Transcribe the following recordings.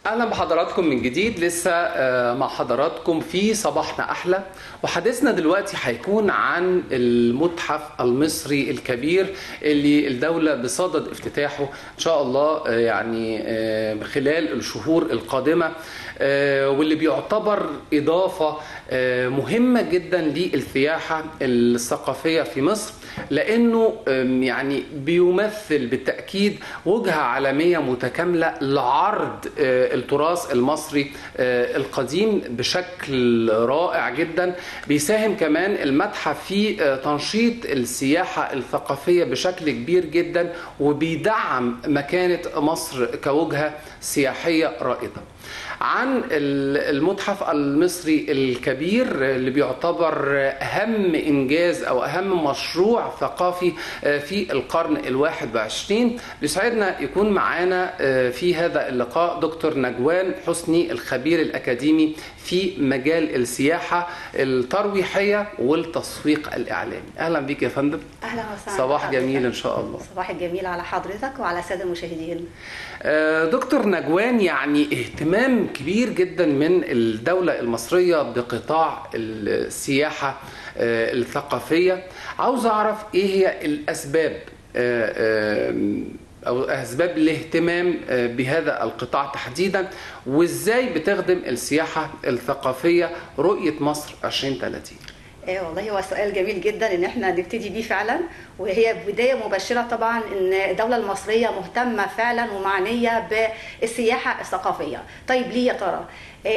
اهلا بحضراتكم من جديد، لسه مع حضراتكم في صباحنا احلى، وحديثنا دلوقتي هيكون عن المتحف المصري الكبير اللي الدولة بصدد افتتاحه ان شاء الله يعني خلال الشهور القادمة، واللي بيعتبر اضافة مهمة جدا للسياحة الثقافية في مصر، لانه يعني بيمثل بالتأكيد وجهة عالمية متكاملة لعرض التراث المصري القديم بشكل رائع جدا. بيساهم كمان المتحف في تنشيط السياحة الثقافية بشكل كبير جدا، وبيدعم مكانة مصر كوجهة سياحية رائدة. عن المتحف المصري الكبير اللي بيعتبر أهم إنجاز أو أهم مشروع ثقافي في القرن 21، بيسعدنا يكون معانا في هذا اللقاء دكتور نجوان حسني، الخبير الأكاديمي في مجال السياحة الترويحية والتسويق الإعلامي. أهلا بك يا فندم. أهلا وسهلا. صباح جميل إن شاء الله. صباح الجميل على حضرتك وعلى السادة المشاهدين. دكتور نجوان، يعني اهتمام كبير جدا من الدولة المصرية بقطاع السياحة الثقافية، عاوز أعرف إيه هي الأسباب أو أسباب الاهتمام بهذا القطاع تحديدا، وإزاي بتخدم السياحة الثقافية رؤية مصر 2030؟ ايه والله هو سؤال جميل جدا ان احنا نبتدي بيه فعلا، وهي بداية مبشرة طبعا ان الدولة المصرية مهتمة فعلا ومعنيه بالسياحة الثقافية. طيب ليه يا ترى؟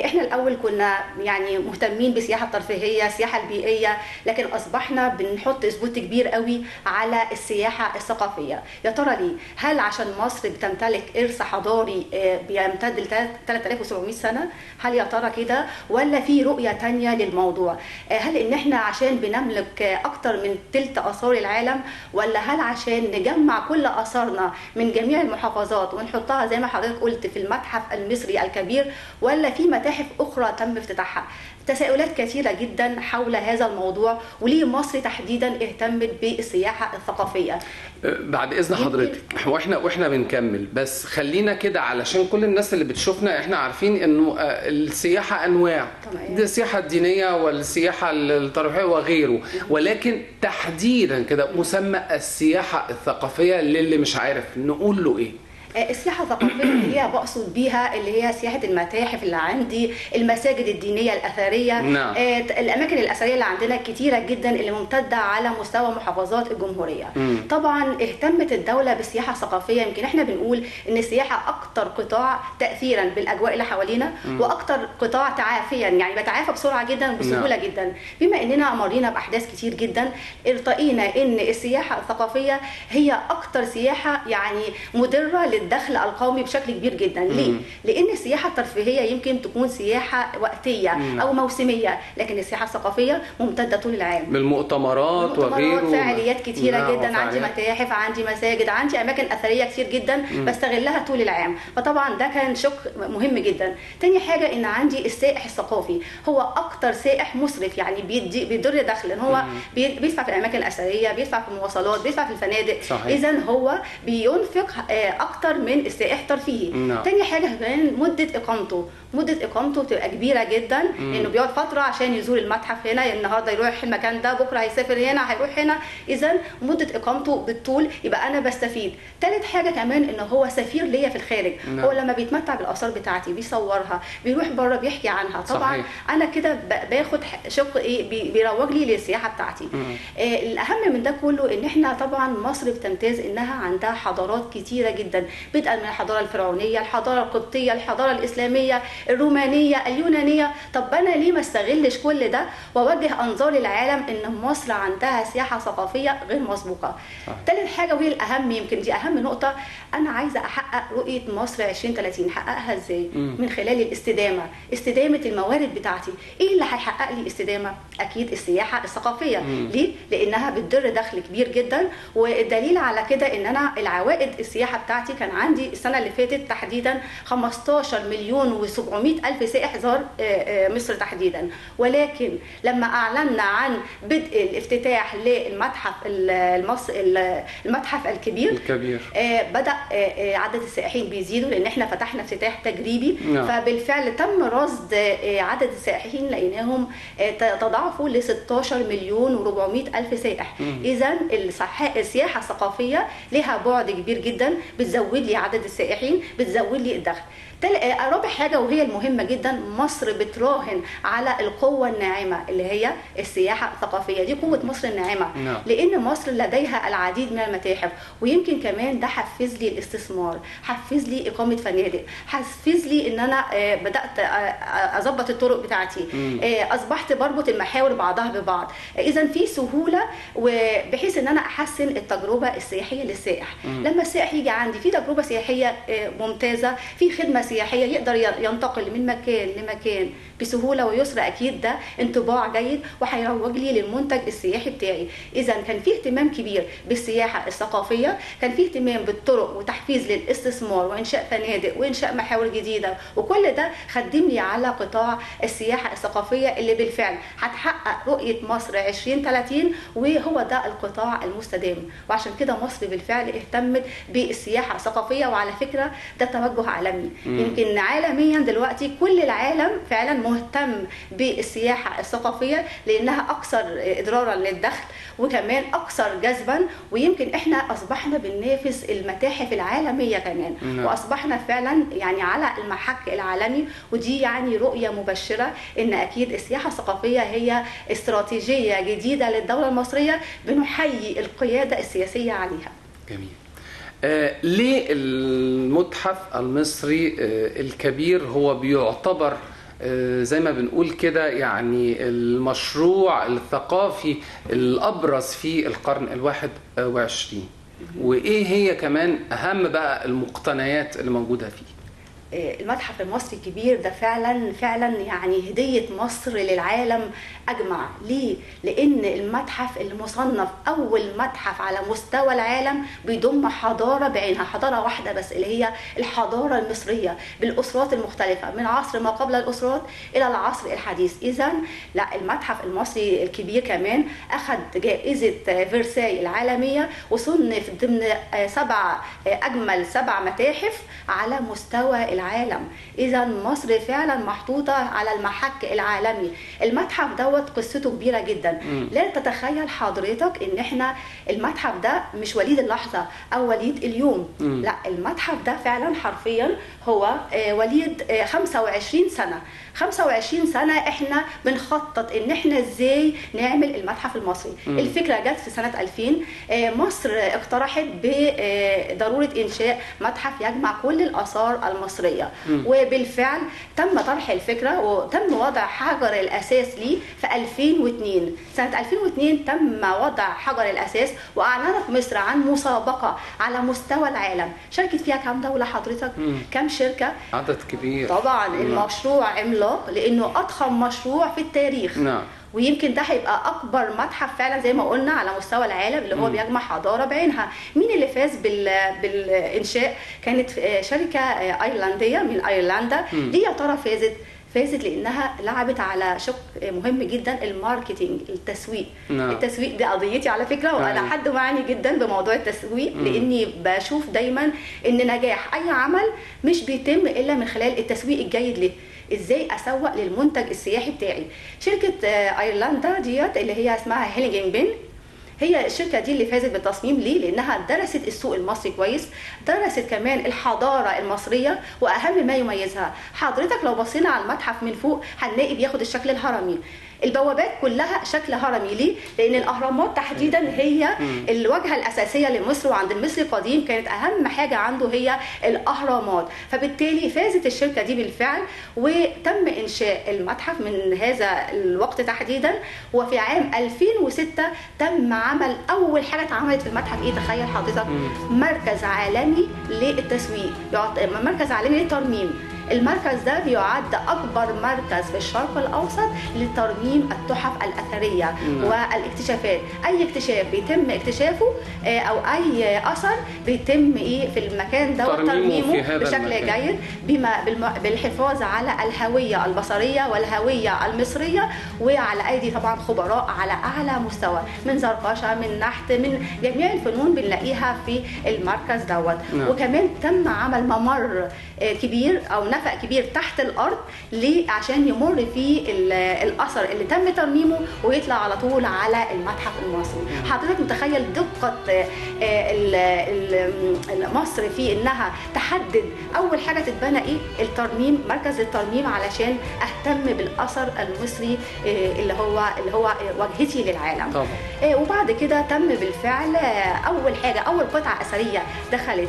احنا الاول كنا يعني مهتمين بالسياحة الترفيهية، السياحة البيئية، لكن اصبحنا بنحط spot كبير قوي على السياحة الثقافية. يا ترى ليه؟ هل عشان مصر بتمتلك ارث حضاري بيمتد ل 3700 سنة؟ هل يا ترى كده، ولا في رؤية ثانية للموضوع؟ هل ان احنا عشان بنملك اكتر من ثلث اثار العالم، ولا هل عشان نجمع كل اثارنا من جميع المحافظات ونحطها زي ما حضرتك قلت في المتحف المصري الكبير، ولا في متاحف أخرى تم افتتاحها؟ تساؤلات كثيرة جدا حول هذا الموضوع، وليه مصر تحديدا اهتمت بالسياحة الثقافية؟ بعد إذن حضرتك واحنا بنكمل، بس خلينا كده علشان كل الناس اللي بتشوفنا، احنا عارفين انه السياحة أنواع، دي السياحة الدينية والسياحة الترفيهية وغيره، ولكن تحديدا كده مسمى السياحة الثقافية للي مش عارف نقول له ايه؟ السياحة الثقافية اللي هي بقصد بيها اللي هي سياحة المتاحف اللي عندي، المساجد الدينية الأثرية، نعم. الأماكن الأثرية اللي عندنا كتيرة جدا اللي ممتدة على مستوى محافظات الجمهورية. طبعا اهتمت الدولة بالسياحة الثقافية. يمكن احنا بنقول إن السياحة أكتر قطاع تأثيرا بالأجواء اللي حوالينا، وأكتر قطاع تعافيا، يعني بتعافى بسرعة جدا وبسهولة، نعم. جدا. بما إننا مرينا بأحداث كتير جدا، ارتقينا إن السياحة الثقافية هي أكتر سياحة يعني مدرة للدخل القومي بشكل كبير جدا. ليه؟ لان السياحة الترفيهية يمكن تكون سياحة وقتية او موسميه، لكن السياحة الثقافية ممتدة طول العام، بالمؤتمرات وغيره، فعاليات كتيرة جدا. عندي متاحف، عندي مساجد، عندي اماكن اثرية كتير جدا بستغلها طول العام. فطبعا ده كان شق مهم جدا. تاني حاجة ان عندي السائح الثقافي هو اكتر سائح مسرف، يعني بيدر دخل، ان هو بيدفع في الاماكن الاثرية، بيدفع في المواصلات، بيدفع في الفنادق. اذا هو بينفق اكتر من السائح الترفيهي. نعم. تاني حاجة كمان مده اقامته، مده اقامته بتبقى كبيرة جدا، لانه بيقعد فترة عشان يزور المتحف هنا، النهارده يروح المكان ده، بكره هيسافر هنا، هيروح هنا، اذا مده اقامته بالطول، يبقى انا بستفيد. تالت حاجة كمان ان هو سفير ليا في الخارج. نعم. هو لما بيتمتع بالاثار بتاعتي بيصورها، بيروح بره بيحكي عنها. طبعا. صحيح. انا كده باخد شق ايه بيروج لي للسياحة بتاعتي. الاهم من ده كله ان احنا طبعا مصر بتمتاز انها عندها حضارات كتيرة جدا، بدءا من الحضارة الفرعونية، الحضارة القبطية، الحضارة الاسلامية، الرومانية، اليونانية. طب انا ليه ما استغلش كل ده واوجه انظار العالم ان مصر عندها سياحة ثقافية غير مسبوقة؟ ثالث حاجة وهي الاهم، يمكن دي اهم نقطة، انا عايزه احقق رؤية مصر 2030. احققها ازاي؟ من خلال الاستدامة، استدامه الموارد بتاعتي. ايه اللي هيحقق لي استدامه؟ اكيد السياحة الثقافية. ليه؟ لانها بتدر دخل كبير جدا، والدليل على كده ان انا العوائد السياحة بتاعتي كان كان عندي السنة اللي فاتت تحديدا 15,700,000 سائح زار مصر تحديدا، ولكن لما اعلنا عن بدء الافتتاح للمتحف المصري المتحف الكبير بدأ عدد السائحين بيزيدوا، لان احنا فتحنا افتتاح تجريبي. نعم. فبالفعل تم رصد عدد السائحين، لقيناهم تضاعفوا ل 16,400,000 سائح. اذا السياحة الثقافية لها بعد كبير جدا، بتزود لي عدد السائحين، بتزود لي الدخل. رابع حاجة وهي المهمة جدا، مصر بتراهن على القوة الناعمة اللي هي السياحة الثقافية، دي قوة مصر الناعمة. نعم. لأن مصر لديها العديد من المتاحف، ويمكن كمان ده حفز لي الاستثمار، حفز لي إقامة فنادق، حفز لي إن أنا بدأت أظبط الطرق بتاعتي، أصبحت بربط المحاور بعضها ببعض. إذا في سهولة، وبحيث إن أنا أحسن التجربة السياحية للسائح. لما السائح يجي عندي في تجربة سياحية ممتازة، في خدمة سياحية، يقدر ينتقل من مكان لمكان بسهولة ويسر، اكيد ده انطباع جيد وهيروج لي للمنتج السياحي بتاعي. اذا كان في اهتمام كبير بالسياحة الثقافية، كان في اهتمام بالطرق وتحفيز للاستثمار وانشاء فنادق وانشاء محاور جديدة، وكل ده خدم لي على قطاع السياحة الثقافية اللي بالفعل هتحقق رؤية مصر 2030، وهو ده القطاع المستدام. وعشان كده مصر بالفعل اهتمت بالسياحة الثقافية، وعلى فكرة ده توجه عالمي. يمكن عالميا دلوقتي كل العالم فعلا مهتم بالسياحة الثقافية، لأنها أكثر إضرارا للدخل وكمان أكثر جذبا، ويمكن إحنا أصبحنا بننافس المتاحف العالمية كمان. وأصبحنا فعلا يعني على المحك العالمي، ودي يعني رؤية مبشرة إن أكيد السياحة الثقافية هي استراتيجية جديدة للدولة المصرية بنحيي القيادة السياسية عليها. جميل. ليه المتحف المصري الكبير هو بيعتبر زي ما بنقول كده يعني المشروع الثقافي الأبرز في القرن 21، وإيه هي كمان أهم بقى المقتنيات اللي موجودة فيه؟ المتحف المصري الكبير ده فعلا فعلا يعني هدية مصر للعالم أجمع. ليه؟ لأن المتحف المصنف أول متحف على مستوى العالم بيضم حضارة بعينها، حضارة واحدة بس اللي هي الحضارة المصرية بالأسرات المختلفة من عصر ما قبل الأسرات إلى العصر الحديث. إذا لا، المتحف المصري الكبير كمان أخذ جائزة فرساي العالمية وصنف ضمن 7 أجمل 7 متاحف على مستوى العالم. إذا مصر فعلا محطوطة على المحك العالمي. المتحف دوت قصته كبيرة جدا. لا تتخيل حضرتك ان احنا المتحف ده مش وليد اللحظة او وليد اليوم. لا، المتحف ده فعلا حرفيا هو وليد 25 سنة. 25 سنة احنا بنخطط ان احنا ازاي نعمل المتحف المصري. الفكرة جت في سنة 2000، مصر اقترحت بضرورة انشاء متحف يجمع كل الآثار المصرية. وبالفعل تم طرح الفكرة وتم وضع حجر الأساس ليه في 2002. سنة 2002 تم وضع حجر الأساس، وأعلنت مصر عن مسابقة على مستوى العالم شاركت فيها كام دولة حضرتك؟ كام شركة؟ عدد كبير طبعا. المشروع عملاق لأنه أضخم مشروع في التاريخ. نعم. ويمكن ده هيبقى اكبر متحف فعلا زي ما قلنا على مستوى العالم اللي هو بيجمع حضارة بعينها. مين اللي فاز بالانشاء؟ كانت شركة ايرلنديه من ايرلندا. ليه يا ترى فازت؟ فازت لانها لعبت على شق مهم جدا، ال marketing، التسويق. نعم. التسويق دي قضيتي على فكرة، وانا حد معني جدا بموضوع التسويق، لاني بشوف دايما ان نجاح اي عمل مش بيتم الا من خلال التسويق الجيد له. ازاي اسوق للمنتج السياحي بتاعي؟ شركة ايرلندا ديت اللي هي اسمها هيلينج بين، هي الشركة دي اللي فازت بالتصميم. ليه؟ لانها درست السوق المصري كويس، درست كمان الحضارة المصرية، واهم ما يميزها حضرتك لو بصينا على المتحف من فوق هنلاقي بياخد الشكل الهرمي، البوابات كلها شكل هرمي. ليه؟ لان الاهرامات تحديدا هي الواجهة الاساسية لمصر، وعند المصري القديم كانت اهم حاجة عنده هي الاهرامات، فبالتالي فازت الشركة دي بالفعل وتم انشاء المتحف من هذا الوقت تحديدا. وفي عام 2006 تم عمل اول حاجة اتعملت في المتحف ايه؟ تخيل حضرتك، مركز عالمي للتسويق، مركز عالمي للترميم. المركز ده بيعد اكبر مركز في الشرق الاوسط لترميم التحف الاثرية والاكتشافات. اي اكتشاف بيتم اكتشافه او اي اثر بيتم ايه في المكان ده ترميمه بشكل جيد بما بالحفاظ على الهوية البصرية والهوية المصرية، وعلى ايدي طبعا خبراء على اعلى مستوى من زرقشه، من نحت، من جميع الفنون بنلاقيها في المركز دوت. وكمان تم عمل ممر كبير او نفق كبير تحت الارض ليه؟ عشان يمر فيه الاثر اللي تم ترميمه ويطلع على طول على المتحف المصري. حضرتك متخيل دقه مصر في انها تحدد اول حاجة تتبنى ايه؟ الترميم، مركز الترميم، علشان اهتم بالاثر المصري اللي هو واجهتي للعالم. طبعا. وبعد كده تم بالفعل اول حاجة، اول قطعه اثرية دخلت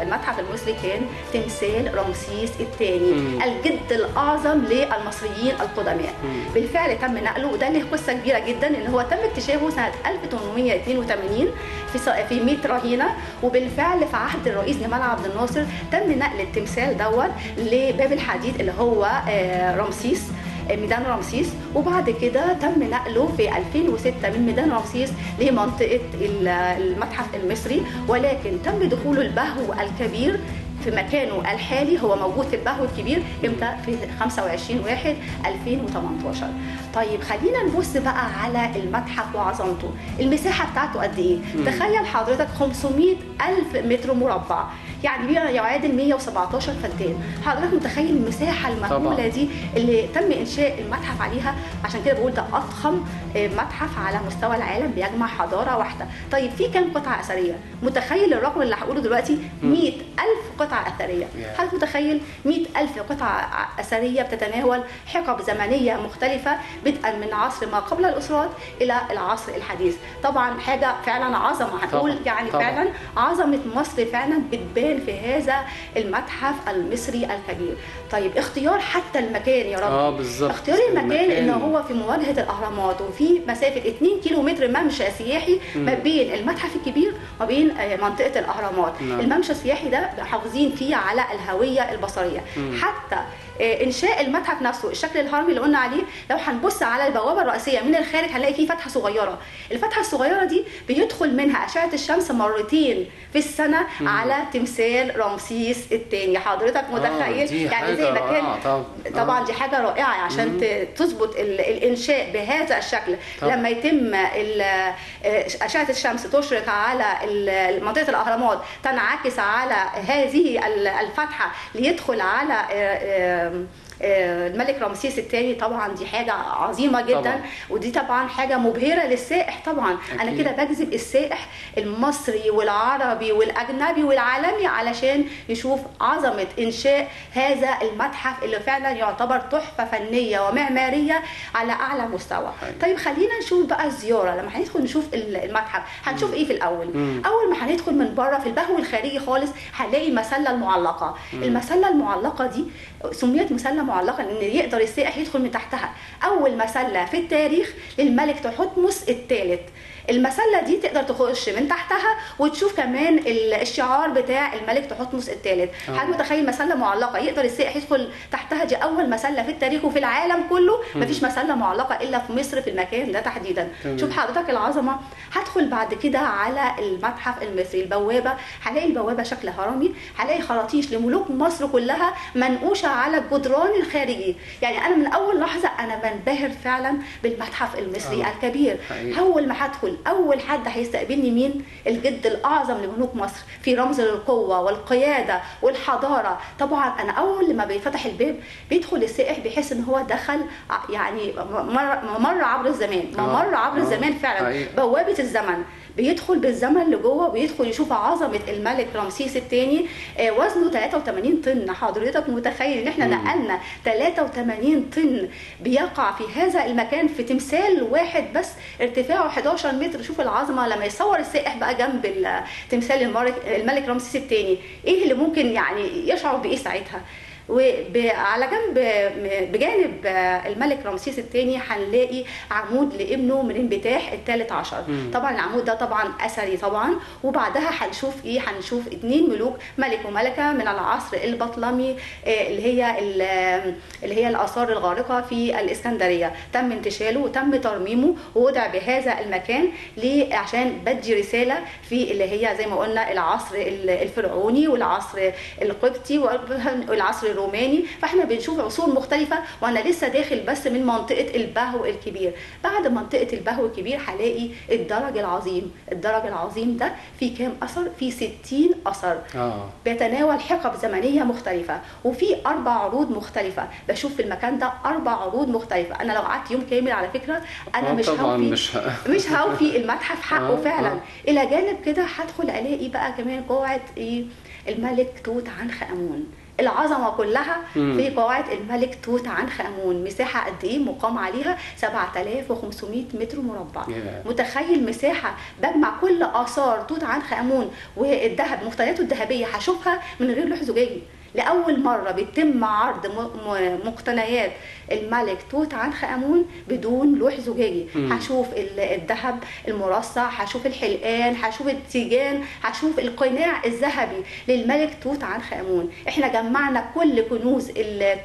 المتحف المصري كان تمثال رمسيس الثاني، الجد الاعظم للمصريين القدماء. بالفعل تم نقله، وده له قصة كبيرة جدا ان هو تم اكتشافه سنة 1882 في ميت رهينة، وبالفعل في عهد الرئيس جمال عبد الناصر تم نقل التمثال دوت لباب الحديد اللي هو رمسيس، ميدان رمسيس. وبعد كده تم نقله في 2006 من ميدان رمسيس لمنطقة المتحف المصري، ولكن تم دخوله البهو الكبير في مكانه الحالي، هو موجود في البهو الكبير امتى؟ في 25/1/2018. طيب خلينا نبص بقى على المتحف وعظمته، المساحة بتاعته قد ايه؟ تخيل حضرتك 500,000 متر مربع، يعني يعادل 117 فدان. حضرتك متخيل المساحة المهولة دي اللي تم إنشاء المتحف عليها؟ عشان كده بقول ده أضخم متحف على مستوى العالم، بيجمع حضارة واحدة. طيب في كام قطعة أثرية؟ متخيل الرقم اللي هقوله دلوقتي؟ 100,000 قطعة أثرية. حضرتك متخيل 100,000 قطعة أثرية بتتناول حقب زمنية مختلفة، بدءا من عصر ما قبل الأسرات إلى العصر الحديث. طبعا حاجة فعلا عظمة، هنقول يعني طبعا. فعلا عظمة مصر فعلا بتبان في هذا المتحف المصري الكبير. طيب اختيار حتى المكان يا رب، بالظبط، اختيار المكان ان هو في مواجهة الأهرامات، وفي مسافة 2 كيلومتر ممشى سياحي ما بين المتحف الكبير وما بين منطقة الأهرامات. الممشى السياحي ده حافظين فيه على الهوية البصرية. حتى انشاء المتحف نفسه، الشكل الهرمي اللي قلنا عليه، لو هنبص على البوابة الرئيسية من الخارج هنلاقي فيه فتحه صغيرة، الفتحة الصغيرة دي بيدخل منها اشعه الشمس مرتين في السنة على تمثال رمسيس الثاني. حضرتك متخيل؟ يعني زي ما كان طبعا دي حاجة رائعة عشان تظبط الانشاء بهذا الشكل. طبعا. لما يتم اشعه الشمس تشرق على منطقة الاهرامات، تنعكس على هذه الفتحة ليدخل على الملك رمسيس الثاني. طبعا دي حاجة عظيمة جدا طبعا. ودي طبعا حاجة مبهرة للسائح طبعا. أكيد. انا كده بجذب السائح المصري والعربي والاجنبي والعالمي علشان يشوف عظمه انشاء هذا المتحف اللي فعلا يعتبر تحفة فنية ومعماريه على اعلى مستوى. طيب خلينا نشوف بقى الزيارة، لما هندخل نشوف المتحف هنشوف ايه في الاول؟ اول ما هندخل من بره في البهو الخارجي خالص هنلاقي المسله المعلقة. المسله المعلقة دي سميت مسله معلقه لان يقدر السائح يدخل من تحتها. اول مسله في التاريخ للملك تحتمس الثالث. المسله دي تقدر تخش من تحتها وتشوف كمان الشعار بتاع الملك تحتمس الثالث. حضرتك متخيل مسله معلقه يقدر السائح يدخل تحتها؟ دي اول مسله في التاريخ وفي العالم كله، مفيش مسله معلقه الا في مصر في المكان ده تحديدا. شوف حضرتك العظمة. هدخل بعد كده على المتحف المصري، البوابة هلاقي البوابة شكل هرمي، هلاقي خراطيش لملوك مصر كلها منقوشه على الجدران الخارجي. يعني انا من اول لحظة انا بنبهر فعلا بالمتحف المصري الكبير. اول ما هدخل اول حد هيستقبلني مين؟ الجد الاعظم لملوك مصر، في رمز للقوة والقيادة والحضارة. طبعا انا اول ما بيفتح الباب بيدخل السائح بيحس ان هو دخل يعني ممر عبر الزمان، ممر عبر الزمان فعلا. بوابه الزمن، بيدخل بالزمن لجوه وبيدخل يشوف عظمه الملك رمسيس الثاني. وزنه 83 طن. حضرتك متخيل ان احنا نقلنا 83 طن بيقع في هذا المكان في تمثال واحد بس ارتفاعه 11 متر؟ شوف العظمة لما يصور السائح بقى جنب تمثال الملك رمسيس الثاني، ايه اللي ممكن يعني يشعر بايه ساعتها؟ وعلى جنب بجانب الملك رمسيس الثاني هنلاقي عمود لابنه مرنبتاح الثالث عشر. طبعا العمود ده طبعا اثري طبعا. وبعدها هنشوف ايه؟ هنشوف 2 ملوك، ملك وملكه من العصر البطلمي اللي هي الاثار الغارقة في الاسكندرية، تم انتشاله وتم ترميمه ووضع بهذا المكان ليه؟ عشان بدي رسالة في اللي هي زي ما قلنا العصر الفرعوني والعصر القبطي والعصر الروماني. فاحنا بنشوف عصور مختلفة، وانا لسه داخل بس من منطقة البهو الكبير. بعد منطقة البهو الكبير هلاقي الدرج العظيم. الدرج العظيم ده فيه كام اثر؟ فيه 60 اثر. بيتناول حقب زمنية مختلفة، وفي 4 عروض مختلفة. بشوف في المكان ده 4 عروض مختلفة. انا لو قعدت يوم كامل على فكرة انا مش هوفي مش هوفي المتحف حقه فعلا. الى جانب كده هدخل الاقي بقى كمان قاعة ايه؟ الملك توت عنخ امون. العظمة كلها في قاعة الملك توت عنخ امون. مساحة قد ايه مقام عليها؟ 7500 متر مربع. متخيل مساحة بجمع كل اثار توت عنخ امون والذهب، مقتنياته الذهبية هشوفها من غير لوح زجاجي. لأول مرة بيتم عرض مقتنيات الملك توت عنخ آمون بدون لوح زجاجي. هشوف الذهب المرصع، هشوف الحلقان، هشوف التيجان، هشوف القناع الذهبي للملك توت عنخ آمون. احنا جمعنا كل كنوز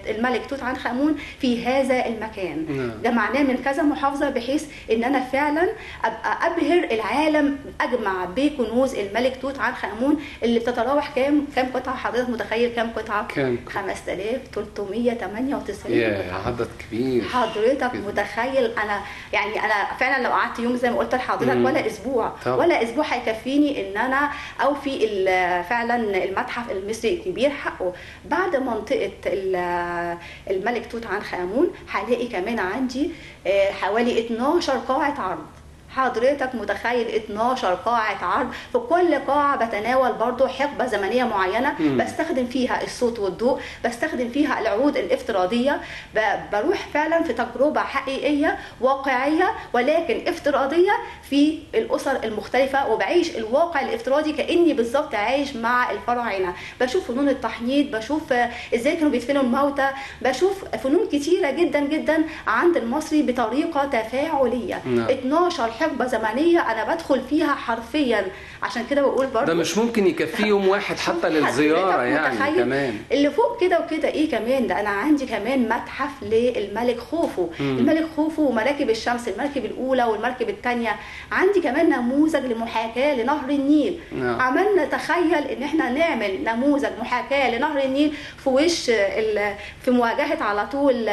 الملك توت عنخ آمون في هذا المكان. جمعناه من كذا محافظة بحيث ان انا فعلا ابقى ابهر العالم اجمع بكنوز الملك توت عنخ آمون اللي بتتراوح كام قطعة؟ حضرتك متخيل كام قطعة؟ 5398 قطعة. عدد كبير. حضرتك متخيل؟ انا يعني انا فعلا لو قعدت يوم زي ما قلت لحضرتك ولا اسبوع ولا اسبوع هيكفيني ان انا اوفي فعلا المتحف المصري الكبير حقه. بعد منطقة الملك توت عنخ آمون هلاقي كمان عندي حوالي 12 قاعة عرض. حضرتك متخيل 12 قاعة عرض؟ في كل قاعة بتناول برضو حقبة زمنية معينة، بستخدم فيها الصوت والضوء، بستخدم فيها العروض الافتراضية، بروح فعلا في تجربة حقيقية واقعية ولكن افتراضية في الأسر المختلفة، وبعيش الواقع الافتراضي كأني بالظبط عايش مع الفراعنة. بشوف فنون التحنيط، بشوف ازاي كانوا بيدفنوا الموتى، بشوف فنون كتيرة جدا جدا عند المصري بطريقة تفاعلية. 12 حقبة زمنية أنا بدخل فيها حرفيا. عشان كده بقول برضه ده مش ممكن يكفي يوم واحد حتى للزيارة يعني. كمان اللي فوق كده وكده إيه كمان؟ ده أنا عندي كمان متحف للملك خوفو. الملك خوفو ومراكب الشمس، المركب الأولى والمركب الثانية. عندي كمان نموذج لمحاكاة لنهر النيل. عملنا تخيل إن إحنا نعمل نموذج محاكاة لنهر النيل في وش في مواجهة على طول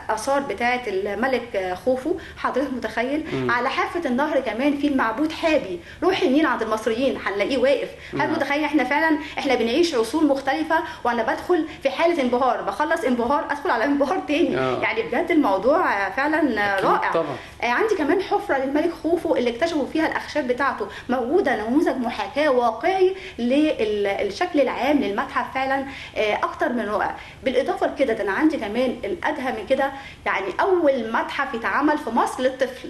آثار بتاعة الملك خوفو. حضرتك متخيل؟ على حافة النهر كمان في المعبود حابي، روح النيل عند المصريين هنلاقيه واقف. حضرتك متخيل؟ احنا فعلا احنا بنعيش عصور مختلفة، وانا بدخل في حالة انبهار، بخلص انبهار ادخل على انبهار تاني. يعني بجد الموضوع فعلا رائع. طبعا. عندي كمان حفرة للملك خوفو اللي اكتشفوا فيها الاخشاب بتاعته، موجودة نموذج محاكاة واقعي للشكل العام للمتحف، فعلا اكتر من رائع. بالاضافة لكده ده انا عندي كمان الادهى من كده، يعني اول متحف يتعمل في مصر للطفل.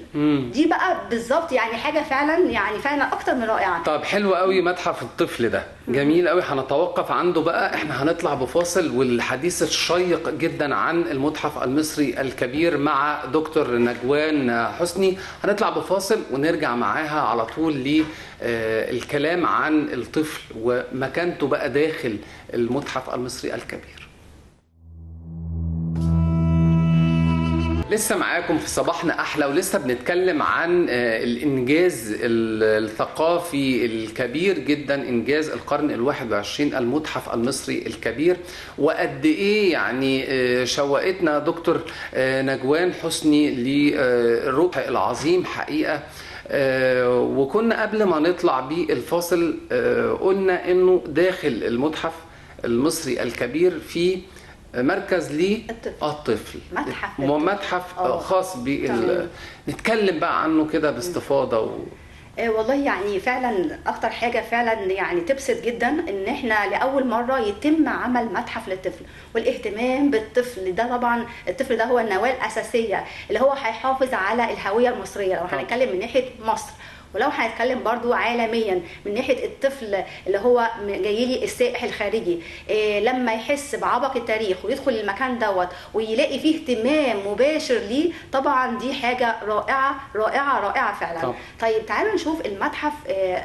دي بقى بالظبط يعني حاجة فعلا يعني فعلا اكتر من رائعة. طب حلو قوي متحف الطفل ده، جميل قوي. هنتوقف عنده بقى، احنا هنطلع بفاصل والحديث الشيق جدا عن المتحف المصري الكبير مع دكتور نجوان حسني. هنطلع بفاصل ونرجع معاها على طول للكلام عن الطفل ومكانته بقى داخل المتحف المصري الكبير. لسه معاكم في صباحنا أحلى، ولسه بنتكلم عن الإنجاز الثقافي الكبير جدا، إنجاز القرن 21، المتحف المصري الكبير. وقد إيه يعني شوقتنا دكتور نجوان حسني للروح العظيم حقيقة. وكنا قبل ما نطلع بالفاصل قلنا إنه داخل المتحف المصري الكبير في مركز للطفل، متحف خاص بال، نتكلم بقى عنه كده باستفاضة. والله يعني فعلا اكتر حاجة فعلا يعني تبسط جدا ان احنا لاول مرة يتم عمل متحف للطفل والاهتمام بالطفل ده. طبعا الطفل ده هو النواة الاساسية اللي هو هيحافظ على الهوية المصرية لو هنتكلم من ناحية مصر، ولو هنتكلم برضو عالميا من ناحية الطفل اللي هو جاي لي السائح الخارجي، لما يحس بعبق التاريخ ويدخل المكان دوت ويلاقي فيه اهتمام مباشر ليه، طبعا دي حاجة رائعة رائعة رائعة فعلا. طب. طيب تعالوا نشوف المتحف،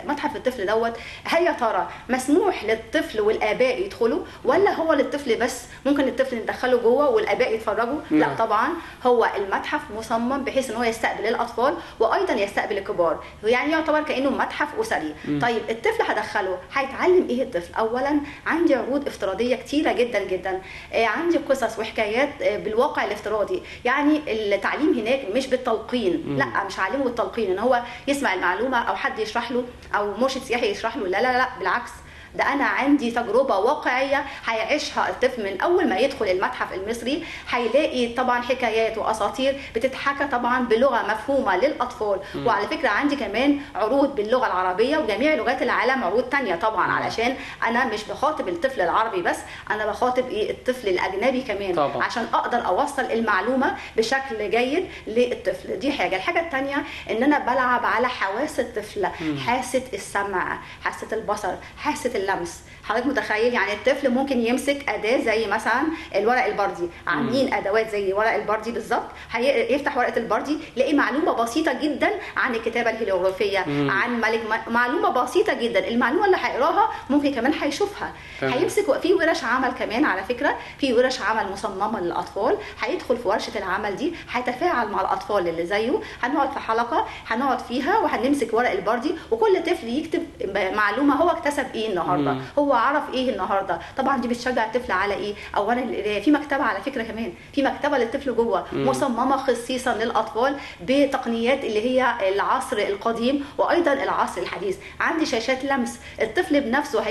متحف الطفل دوت، هل يا ترى مسموح للطفل والاباء يدخلوا ولا هو للطفل بس؟ ممكن الطفل ندخله جوه والاباء يتفرجوا؟ لا طبعا، هو المتحف مصمم بحيث ان هو يستقبل الاطفال وايضا يستقبل الكبار، يعني يعتبر كانه متحف اسري. طيب الطفل هدخله هيتعلم ايه الطفل؟ اولا عندي عروض افتراضية كتيرة جدا جدا، عندي قصص وحكايات بالواقع الافتراضي، يعني التعليم هناك مش بالتلقين، لا مش هعلمه بالتلقين ان هو يسمع المعلومة او حد يشرح له او مرشد سياحي يشرح له، لا لا لا بالعكس، ده انا عندي تجربه واقعية هيعيشها الطفل من اول ما يدخل المتحف المصري. هيلاقي طبعا حكايات واساطير بتتحكى طبعا بلغه مفهومه للاطفال. وعلى فكرة عندي كمان عروض باللغة العربية وجميع لغات العالم، عروض تانية طبعا، علشان انا مش بخاطب الطفل العربي بس، انا بخاطب ايه الطفل الاجنبي كمان طبعا، عشان اقدر اوصل المعلومة بشكل جيد للطفل. دي حاجة. الحاجة الثانية ان انا بلعب على حواس الطفل، حاسه السمع، حاسه البصر، حاسه اللمس. حضرتك متخيل يعني الطفل ممكن يمسك اداه زي مثلا الورق البردي، عاملين ادوات زي ورق البردي بالظبط، هيفتح ورقة البردي يلاقي معلومة بسيطة جدا عن الكتابة الهيروغليفيه، عن ملك، معلومة بسيطة جدا، المعلومة اللي هيقراها ممكن كمان هيشوفها. هيمسك في ورش عمل كمان، على فكرة في ورش عمل مصممه للاطفال، هيدخل في ورشه العمل دي هيتفاعل مع الاطفال اللي زيه، هنقعد في حلقة هنقعد فيها وهنمسك ورق البردي وكل طفل يكتب معلومة هو اكتسب ايه النهارده، هو عرف ايه النهارده. طبعا دي بتشجع الطفل على ايه؟ اولا القراية. في مكتبه على فكرة كمان، في مكتبه للطفل جوه مصممه خصيصا للاطفال بتقنيات اللي هي العصر القديم وايضا العصر الحديث. عندي شاشات لمس، الطفل بنفسه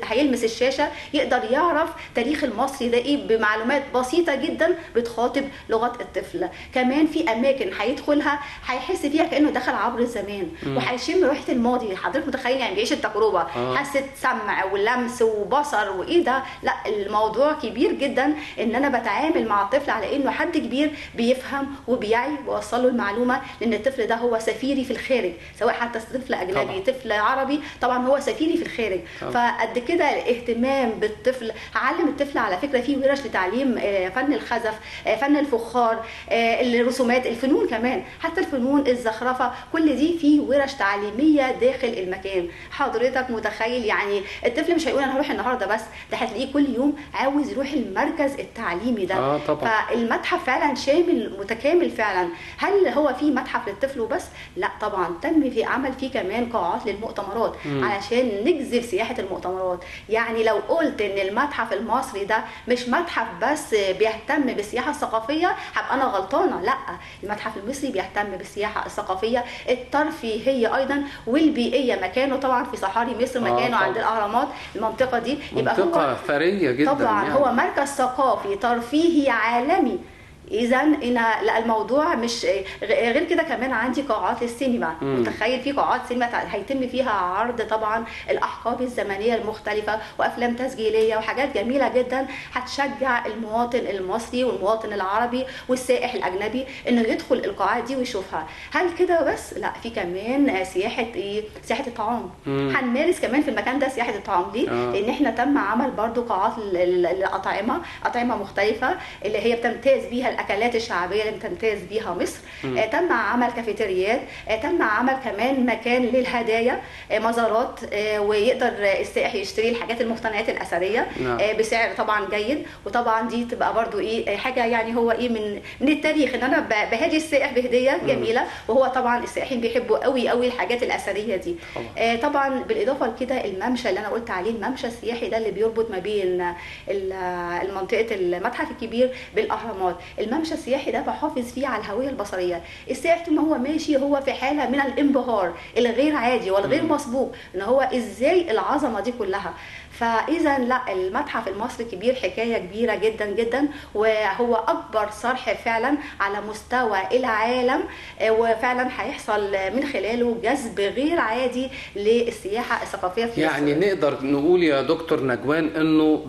هيلمس الشاشة يقدر يعرف تاريخ المصري ده ايه بمعلومات بسيطة جدا بتخاطب لغة الطفل. كمان في اماكن هيدخلها هيحس فيها كانه دخل عبر الزمان، وهيشم ريحه الماضي. حضرتك متخيل يعني بيعيش التجربة، حاسه سمع ولمس وبصر وايه ده؟ لا الموضوع كبير جدا، ان انا بتعامل مع الطفل على انه حد كبير بيفهم وبيعي ووصل له المعلومة، لان الطفل ده هو سفيري في الخارج، سواء حتى طفل اجنبي طبعا، طفل عربي، طبعا هو سفيري في الخارج. فقد كده الاهتمام بالطفل. هعلم الطفل على فكرة في ورش لتعليم فن الخزف، فن الفخار، الرسومات، الفنون كمان، حتى الفنون الزخرفه، كل دي في ورش تعليمية داخل المكان. حضرتك متخيل يعني الطفل مش هيقول انا هروح النهارده بس، ده هتلاقيه كل يوم عاوز يروح المركز التعليمي ده. طبعا. فالمتحف فعلا شامل متكامل فعلا. هل هو في متحف للطفل وبس؟ لا طبعا، تم في عمل فيه كمان قاعات للمؤتمرات علشان نجذب سياحة المؤتمرات. يعني لو قلت ان المتحف المصري ده مش متحف بس بيهتم بالسياحة الثقافية هبقى انا غلطانة، لا، المتحف المصري بيهتم بالسياحة الثقافية الترفيهية ايضا والبيئيه. مكانه طبعا في صحاري مصر، مكانه عند الاهرامات، المنطقة دي يبقى منطقة ثرية جدا طبعا يعني. هو مركز ثقافي ترفيهي عالمي. اذا لا الموضوع مش غير كده. كمان عندي قاعات للسينما، متخيل في قاعات سينما هيتم فيها عرض طبعا الاحقاب الزمنية المختلفة وافلام تسجيليه وحاجات جميلة جدا هتشجع المواطن المصري والمواطن العربي والسائح الاجنبي انه يدخل القاعات دي ويشوفها. هل كده بس؟ لا، في كمان سياحة ايه؟ سياحة الطعام. هنمارس كمان في المكان ده سياحة الطعام. ليه؟ لان احنا تم عمل برضو قاعات للاطعمه، اطعمه مختلفة اللي هي بتمتاز بيها الاكلات الشعبية اللي بتمتاز بيها مصر. تم عمل كافيتريات، تم عمل كمان مكان للهدايا، مزارات، ويقدر السائح يشتري الحاجات المقتنيات الاثرية بسعر طبعا جيد. وطبعا دي تبقى برضو ايه حاجة يعني هو ايه من التاريخ، ان انا بهدي السائح بهديه جميلة، وهو طبعا السائحين بيحبوا قوي قوي الحاجات الاثرية دي. طبعا بالاضافة لكده الممشى اللي انا قلت عليه، الممشى السياحي ده اللي بيربط ما بين منطقة المتحف الكبير بالاهرامات. الممشى السياحي ده بحافظ فيه على الهوية البصرية. السائح طول ما هو ماشي هو في حاله من الانبهار الغير عادي والغير مسبوق، ان هو ازاي العظمة دي كلها. فاذا لا، المتحف المصري الكبير حكاية كبيرة جدا جدا، وهو اكبر صرح فعلا على مستوى العالم، وفعلا هيحصل من خلاله جذب غير عادي للسياحة الثقافية في مصر. يعني نقدر نقول يا دكتور نجوان انه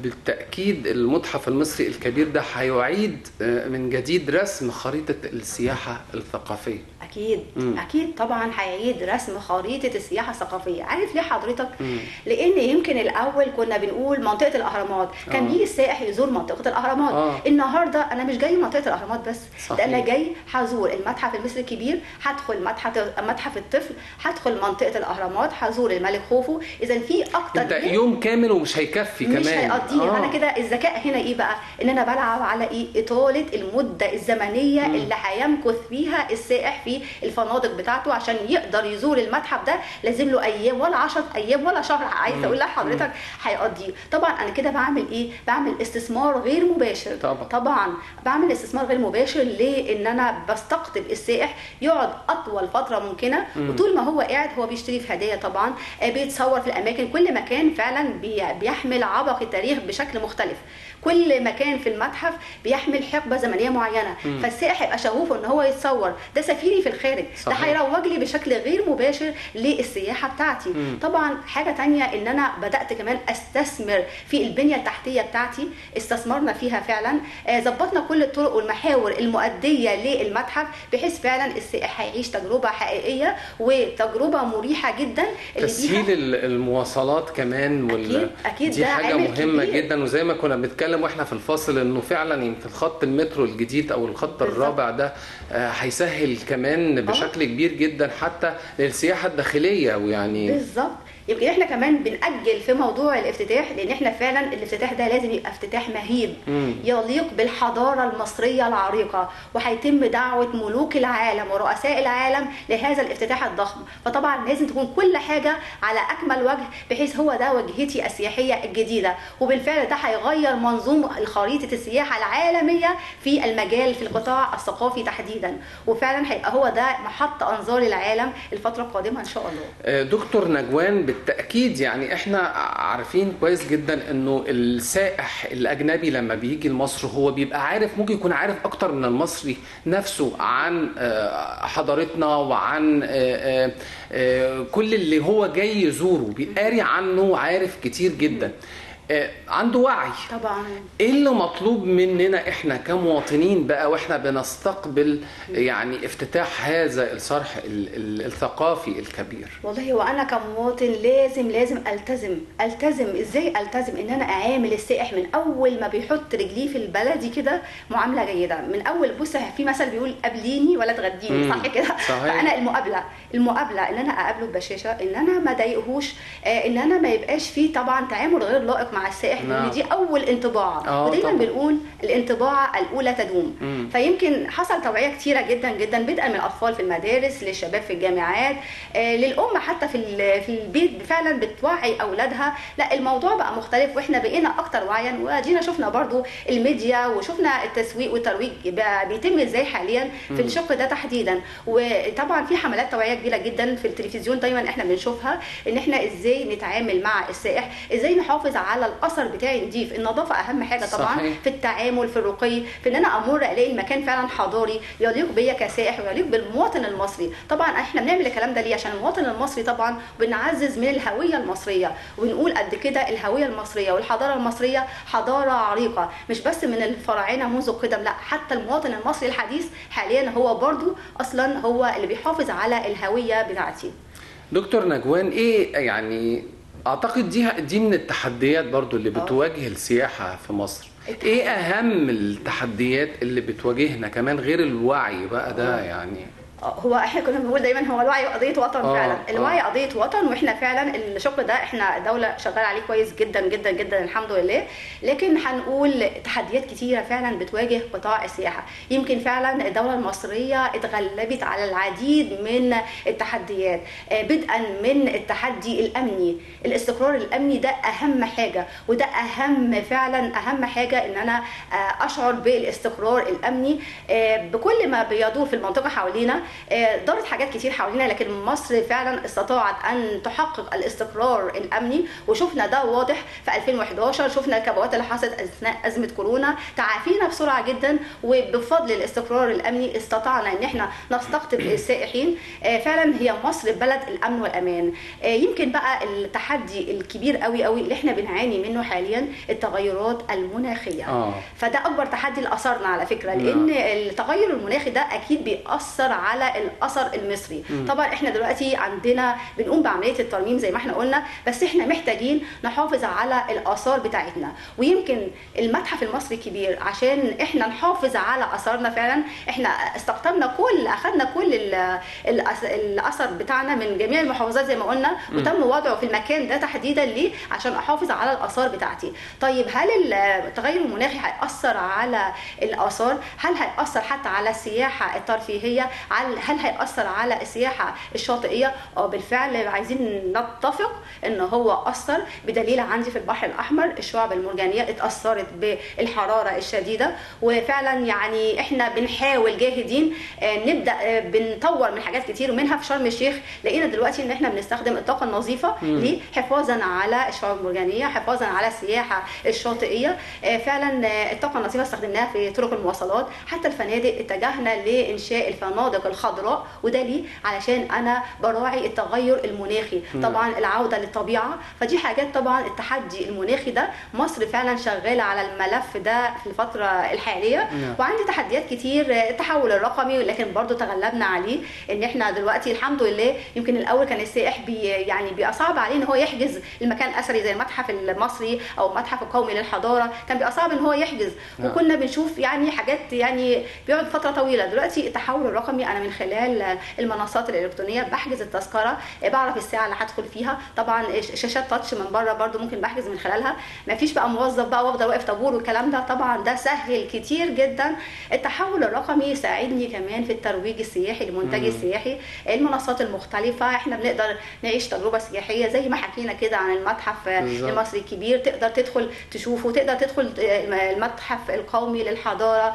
بالتاكيد المتحف المصري الكبير ده هيعيد من جديد رسم خريطة السياحة الثقافية. اكيد. اكيد طبعا هيعيد رسم خريطة السياحة الثقافية. عارف ليه حضرتك؟ لان يمكن الاول كنا بنقول منطقة الاهرامات، كان بيجي السائح يزور منطقة الاهرامات. النهارده انا مش جاي منطقة الاهرامات بس، ده انا جاي هزور المتحف المصري الكبير، هدخل متحف الطفل، هدخل منطقة الاهرامات، هزور الملك خوفو. اذا في اكتر من يوم كامل ومش هيكفي كمان، مش هيقضيه. انا كده الذكاء هنا ايه بقى؟ ان انا بلعب على ايه؟ اطاله المدة الزمنية اللي هيمكث فيها السائح في الفنادق بتاعته عشان يقدر يزور المتحف ده. لازم له ايام ولا 10 ايام ولا شهر، عايزه اقول لحضرتك هيقضيه. طبعا انا كده بعمل ايه؟ بعمل استثمار غير مباشر. طبعا بعمل استثمار غير مباشر ليه؟ ان انا بستقطب السائح يقعد اطول فترة ممكنة، وطول ما هو قاعد هو بيشتري في هدايا، طبعا بيتصور في الاماكن. كل مكان فعلا بيحمل عبق التاريخ بشكل مختلف، كل مكان في المتحف بيحمل حقبة زمنية معينة. فالسائح هيبقى شغوف ان هو يتصور، ده سفيري في الخارج. ده هيروج لي بشكل غير مباشر للسياحة بتاعتي. طبعا حاجة تانية ان انا بدات كمان استثمر في البنية التحتية بتاعتي، استثمرنا فيها فعلا، ظبطنا كل الطرق والمحاور المؤدية للمتحف بحيث فعلا السائح هيعيش تجربه حقيقية وتجربه مريحه جدا. تسهيل المواصلات كمان أكيد دي حاجة مهمة جدا. وزي ما كنا بنتكلم واحنا في الفاصل انه فعلا يمكن خط المترو الجديد او الخط الرابع ده هيسهل كمان بشكل كبير جدا حتى للسياحة الداخلية. ويعني بالظبط، يمكن احنا كمان بنأجل في موضوع الافتتاح، لان احنا فعلا الافتتاح ده لازم يبقى افتتاح مهيب يليق بالحضارة المصرية العريقه، وهيتم دعوه ملوك العالم ورؤساء العالم لهذا الافتتاح الضخم. فطبعا لازم تكون كل حاجة على اكمل وجه، بحيث هو ده وجهتي السياحية الجديدة. وبالفعل ده هيغير منظوم خريطة السياحة العالمية في المجال، في القطاع الثقافي تحديدا، وفعلا هيبقى هو ده محط انظار العالم الفترة القادمة ان شاء الله. دكتور نجوان، بالتأكيد يعني احنا عارفين كويس جدا انه السائح الاجنبي لما بيجي لمصر هو بيبقى عارف، ممكن يكون عارف اكتر من المصري نفسه عن حضارتنا وعن كل اللي هو جاي يزوره، بيقاري عنه وعارف كتير جدا، عنده وعي. طبعا ايه اللي مطلوب مننا احنا كمواطنين بقى واحنا بنستقبل يعني افتتاح هذا الصرح الثقافي الكبير؟ والله وانا كمواطن لازم التزم. ازاي التزم؟ ان انا اعامل السائح من اول ما بيحط رجليه في البلدي كده معاملة جيدة من اول. بص، في مثل بيقول قابليني ولا تغديني، صح كده؟ فانا المقابلة ان انا اقابله ببشاشه، ان انا ما اضايقهوش، ان انا ما يبقاش فيه طبعا تعامل غير لائق مع السائح، لان دي اول انطباع. ودايما بنقول الانطباع الاولى تدوم. فيمكن حصل توعيه كتيرة جدا جدا، بدءا من الاطفال في المدارس، للشباب في الجامعات، للام حتى في البيت فعلا بتوعي اولادها. لا، الموضوع بقى مختلف، واحنا بقينا اكتر وعيا، وادينا شفنا برضو الميديا وشفنا التسويق والترويج بقى بيتم ازاي حاليا في الشق ده تحديدا. وطبعا في حملات توعيه كبيرة جدا في التلفزيون دايما احنا بنشوفها، ان احنا ازاي نتعامل مع السائح، ازاي نحافظ على الاثر بتاعي نضيف. النظافة اهم حاجة طبعا. صحيح. في التعامل، في الرقي، في ان انا امر الاقي المكان فعلا حضاري يليق بيا كسائح ويليق بالمواطن المصري. طبعا احنا بنعمل الكلام ده ليه؟ عشان المواطن المصري طبعا، بنعزز من الهوية المصرية، وبنقول قد كده الهوية المصرية والحضارة المصرية حضارة عريقة، مش بس من الفراعنة منذ القدم، لا حتى المواطن المصري الحديث حاليا هو برضو اصلا هو اللي بيحافظ على الهوية بتاعتي. دكتور نجوان، ايه يعني اعتقد دي من التحديات برضو اللي بتواجه السياحة في مصر. ايه اهم التحديات اللي بتواجهنا كمان غير الوعي بقى ده؟ يعني هو احنا كنا بنقول دايما هو الوعي قضية وطن. فعلا الوعي قضية وطن، واحنا فعلا الشق ده احنا دولة شغالة عليه كويس جدا جدا جدا الحمد لله. لكن هنقول تحديات كتيرة فعلا بتواجه قطاع السياحة. يمكن فعلا الدولة المصرية اتغلبت على العديد من التحديات، بدءا من التحدي الامني. الاستقرار الامني ده اهم حاجة، وده اهم فعلا اهم حاجة ان انا اشعر بالاستقرار الامني بكل ما بيدور في المنطقة حوالينا. دارت حاجات كتير حوالينا، لكن مصر فعلا استطاعت ان تحقق الاستقرار الامني، وشفنا ده واضح في 2011، شفنا الكبوات اللي حصلت اثناء ازمة كورونا، تعافينا بسرعة جدا، وبفضل الاستقرار الامني استطعنا ان احنا نستقطب السائحين. فعلا هي مصر بلد الامن والامان. يمكن بقى التحدي الكبير قوي قوي اللي احنا بنعاني منه حاليا التغيرات المناخية. فده اكبر تحدي لاثارنا على فكرة، لان التغير المناخي ده اكيد بيأثر على الاثر المصري. طبعا احنا دلوقتي عندنا بنقوم بعملية الترميم زي ما احنا قلنا، بس احنا محتاجين نحافظ على الاثار بتاعتنا، ويمكن المتحف المصري الكبير عشان احنا نحافظ على اثارنا فعلا احنا استقطبنا كل، اخذنا كل الاثر بتاعنا من جميع المحافظات زي ما قلنا، وتم وضعه في المكان ده تحديدا ليه؟ عشان احافظ على الاثار بتاعتي. طيب هل التغير المناخي هيأثر على الاثار؟ هل هيأثر حتى على السياحة الترفيهية؟ هل هيأثر على السياحة الشاطئيه؟ بالفعل عايزين نتفق ان هو اثر، بدليل عندي في البحر الاحمر الشعب المرجانيه اتأثرت بالحرارة الشديدة، وفعلا يعني احنا بنحاول جاهدين نبدا بنطور من حاجات كتير، ومنها في شرم الشيخ لقينا دلوقتي ان احنا بنستخدم الطاقة النظيفة ليه؟ حفاظا على الشعاب المرجانيه، حفاظا على السياحة الشاطئيه. فعلا الطاقة النظيفة استخدمناها في طرق المواصلات، حتى الفنادق اتجهنا لانشاء الفنادق الخضراء، وده ليه؟ علشان انا براعي التغير المناخي. طبعا العودة للطبيعة، فدي حاجات طبعا التحدي المناخي ده مصر فعلا شغالة على الملف ده في الفترة الحالية. وعندي تحديات كتير، التحول الرقمي، لكن برضو تغلبنا عليه، ان احنا دلوقتي الحمد لله. يمكن الاول كان السائح يعني بيبقى صعب عليه ان هو يحجز المكان الاثري زي المتحف المصري او المتحف القومي للحضاره، كان بيبقى صعب ان هو يحجز، وكنا بنشوف يعني حاجات يعني بيقعد فترة طويلة. دلوقتي التحول الرقمي انا من خلال المنصات الالكترونية بحجز التذكرة، بعرف الساعة اللي هدخل فيها، طبعا شاشات تاتش من بره برضو ممكن بحجز من خلالها، ما فيش بقى موظف بقى وافضل واقف طابور والكلام ده، طبعا ده سهل كتير جدا. التحول الرقمي ساعدني كمان في الترويج السياحي للمنتج السياحي، المنصات المختلفة احنا بنقدر نعيش تجربه سياحية زي ما حكينا كده عن المتحف المصري الكبير، تقدر تدخل تشوفه، تقدر تدخل المتحف القومي للحضاره.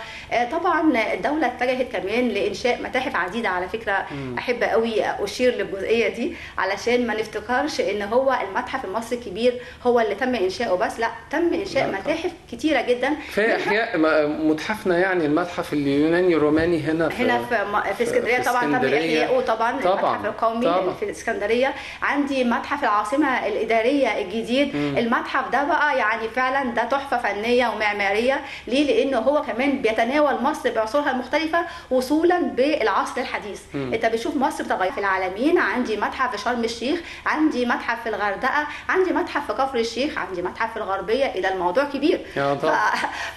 طبعا الدولة اتجهت كمان لانشاء متاحف عديدة على فكرة. احب قوي اشير للجزئيه دي علشان ما نفتكرش ان هو المتحف المصري الكبير هو اللي تم انشاؤه بس، لا، تم انشاء متاحف كتيرة جدا. في احياء متحفنا، يعني المتحف اليوناني الروماني هنا في اسكندرية طبعا تم احياؤه، طبعا المتحف القومي في الاسكندرية. عندي متحف العاصمة الادارية الجديد. المتحف ده بقى يعني فعلا ده تحفة فنية ومعماريه. ليه؟ لانه هو كمان بيتناول مصر بعصورها المختلفة وصولا بالعصر الحديث. انت بتشوف مصر بتغير في العالمين. عندي متحف في شرم الشيخ، عندي متحف في الغردقه، عندي متحف في كفر الشيخ، عندي متحف في الغربية. اذا الموضوع كبير.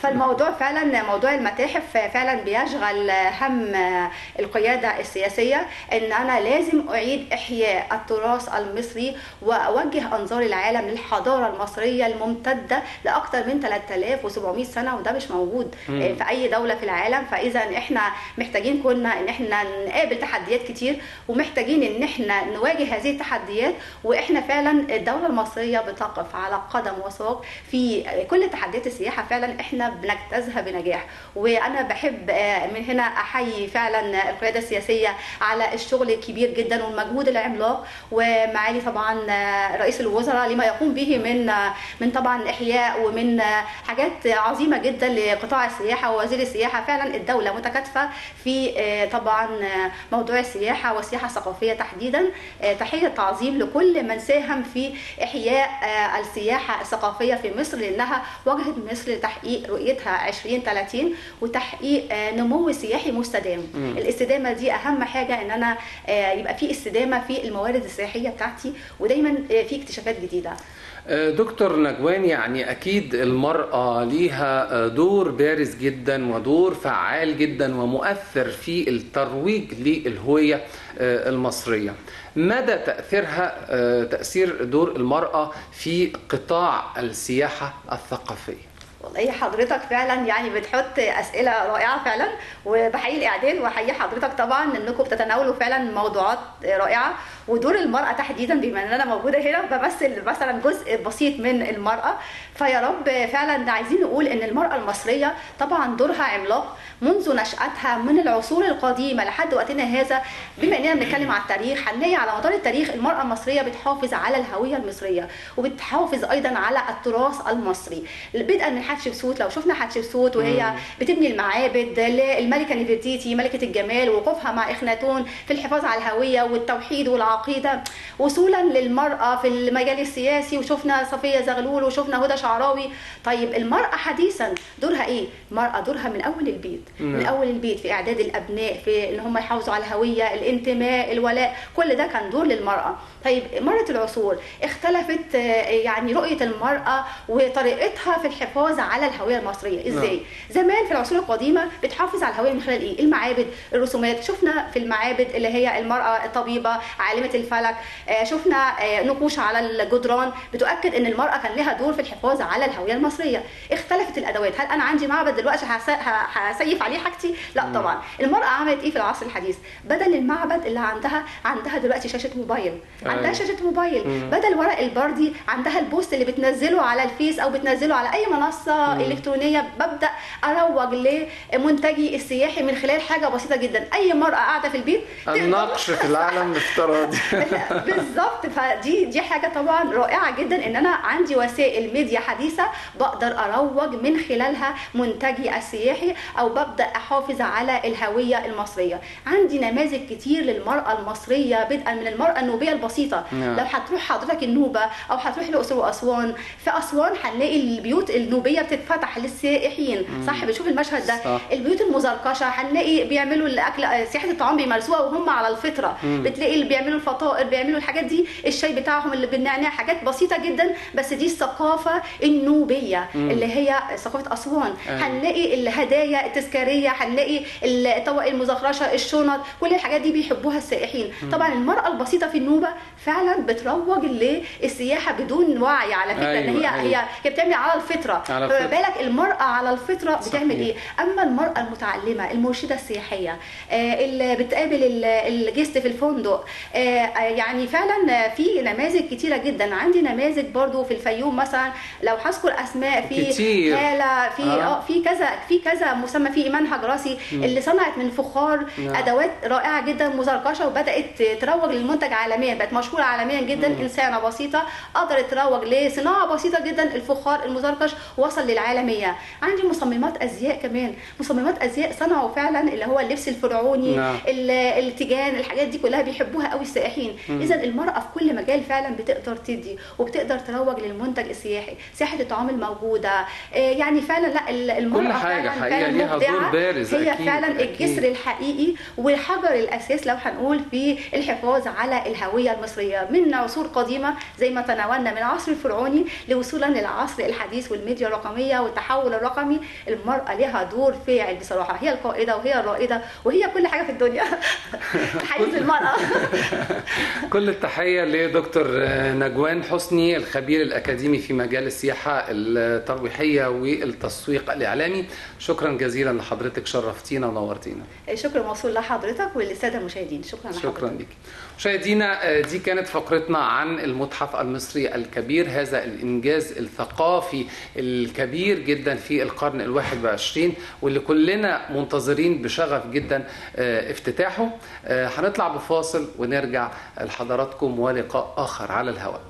فالموضوع فعلا موضوع المتاحف فعلا بيشغل هم القيادة السياسية، ان انا لازم اعيد احياء التراث المصري واوجه انظار العالم للحضاره المصرية الممتدة لاكثر من 3700 سنة، وده مش موجود في اي دولة في العالم. فاذا احنا محتاجين كنا ان احنا نقابل تحديات كتير، ومحتاجين ان احنا نواجه هذه التحديات، واحنا فعلا الدولة المصرية بتقف على قدم وساق في كل تحديات السياحة، فعلا احنا بنجتازها بنجاح. وانا بحب من هنا احيي فعلا القيادة السياسية على الشغل الكبير جدا والمجهود العملاق، ومعالي طبعا رئيس الوزراء لما يقوم به من طبعا احياء ومن حاجات عظيمة جدا لقطاع السياحة ووزير السياحة. فعلا الدولة متكاتفه في طبعا موضوع السياحة والسياحة الثقافية تحديدا. تحية تعظيم لكل من ساهم في احياء السياحة الثقافية في مصر، لانها واجهت مصر لتحقيق رؤيتها 2030 وتحقيق نمو سياحي مستدام. الاستدامة دي اهم حاجة، ان انا يبقى في استدامه في الموارد السياحية بتاعتي، ودايما في اكتشافات جديدة. دكتور نجوان، يعني أكيد المرأة ليها دور بارز جدا ودور فعال جدا ومؤثر في الترويج للهوية المصرية. مدى تأثيرها، تأثير دور المرأة في قطاع السياحة الثقافية؟ والله حضرتك فعلا يعني بتحط اسئلة رائعة فعلا، وبحيي الاعداد وبحيي حضرتك طبعا انكم بتتناولوا فعلا موضوعات رائعة. ودور المراة تحديدا، بما ان انا موجودة هنا بمثل مثلا جزء بسيط من المراة. فيا رب فعلا عايزين نقول ان المراة المصرية طبعا دورها عملاق منذ نشأتها من العصور القديمة لحد وقتنا هذا. بما اننا بنتكلم على التاريخ، هنلاقي على مدار التاريخ المراة المصرية بتحافظ على الهوية المصرية وبتحافظ ايضا على التراث المصري، بدءا من حتشبسوت. لو شفنا حتشبسوت وهي بتبني المعابد، الملكة نفرتيتي ملكه الجمال ووقوفها مع اخناتون في الحفاظ على الهوية والتوحيد والعقيدة، وصولا للمراة في المجال السياسي، وشفنا صفيه زغلول وشفنا هدى شعراوي. طيب المراة حديثا دورها ايه؟ المراة دورها من اول البيت، من اول البيت في اعداد الابناء، في ان هم يحافظوا على الهوية، الانتماء، الولاء، كل ده كان دور للمراة. طيب مرت العصور، اختلفت يعني رؤية المراة وطريقتها في الحفاظ على الهوية المصرية ازاي؟ زمان في العصور القديمة بتحافظ على الهوية من خلال ايه؟ المعابد، الرسومات. شفنا في المعابد اللي هي المراة الطبيبة عالمه الفلك، شفنا نقوش على الجدران بتؤكد ان المراة كان لها دور في الحفاظ على الهوية المصرية. اختلفت الادوات، هل انا عندي معبد دلوقتي هسيف عليه حاجتي؟ لا طبعا. المراة عملت ايه في العصر الحديث؟ بدل المعبد اللي عندها دلوقتي شاشة موبايل، عندها شاشة موبايل. بدل ورق البردي عندها ال post اللي بتنزله على الفيس او بتنزله على اي منصة الكترونية. ببدا اروج لمنتجي السياحي من خلال حاجة بسيطة جدا، اي مراة قاعدة في البيت النقش في العالم الافتراضي. بالظبط. فدي حاجة طبعا رائعة جدا ان انا عندي وسائل ميديا حديثه بقدر اروج من خلالها منتجي السياحي او ببدا احافظ على الهوية المصرية. عندي نماذج كتير للمراة المصرية، بدءا من المراة النوبيه البسيطة. لو هتروح حضرتك النوبة او هتروح الاقصر واسوان، في اسوان هنلاقي البيوت النوبيه بتتفتح للسائحين، صح؟ بنشوف المشهد ده. صح. البيوت المزركشه هنلاقي بيعملوا الاكل، سياحة الطعام بيمارسوها وهم على الفطرة. بتلاقي اللي بيعملوا الفطائر، بيعملوا الحاجات دي، الشاي بتاعهم اللي بالنعناع، حاجات بسيطة جدا، بس دي الثقافة النوبيه اللي هي ثقافة اسوان. هنلاقي الهدايا التذكارية، هنلاقي الطبق المزخرشه، الشنط، كل الحاجات دي بيحبوها السائحين. طبعا المراة البسيطة في النوبة فعلا بتروج للسياحة بدون وعي على فكرة. أيوة، ان هي هي بتعمل على الفطرة، فما بالك المراة على الفطرة بتعمل ايه؟ اما المراة المتعلمه، المرشده السياحية، اللي بتقابل ال guest في الفندق، يعني فعلا في نماذج كتيرة جدا. عندي نماذج برضو في الفيوم مثلا، لو هذكر اسماء، في هاله، في في كذا، في كذا مسمى، في ايمان هجراسي اللي صنعت من فخار ادوات رائعة جدا مزركشه، وبدات تروج للمنتج عالميا، بقت مشهورة عالميا جدا. انسانه بسيطة قدرت تروج لصناعة بسيطة جدا، الفخار المزركش وصل للعالمية. عندي مصممات ازياء كمان، مصممات ازياء صنعوا فعلا اللي هو اللبس الفرعوني، التيجان، الحاجات دي كلها بيحبوها قوي السائحين. اذا المراة في كل مجال فعلا بتقدر تدي وبتقدر تروج للمنتج السياحي، سياحة الطعام الموجودة، يعني فعلا لا المراة كل حاجة حقيقة ليها دور بارز. هي أكيد فعلا أكيد. الجسر الحقيقي والحجر الاساس لو هنقول في الحفاظ على الهوية المصرية من عصور قديمة زي ما تناولنا من العصر الفرعوني لوصولا للعصر الحديث والميديا الرقمية والتحول الرقمي. المراة لها دور فاعل بصراحة، هي القائده وهي الرائدة وهي كل حاجة في الدنيا. تحية للمراة. كل التحية لدكتور نجوان حسني، الخبير الاكاديمي في مجال السياحة الترويحيه والتسويق الاعلامي. شكرا جزيلا لحضرتك، شرفتينا ونورتينا. شكرا موصول لحضرتك وللساده المشاهدين. شكرا لحضرتك. شكرا لك. مشاهدينا، دي كانت فقرتنا عن المتحف المصري الكبير، هذا الانجاز الثقافي الكبير جدا في القرن 21 واللي كلنا منتظرين بشغف جدا افتتاحه. هنطلع بفاصل ونرجع لحضراتكم ولقاء اخر على الهواء.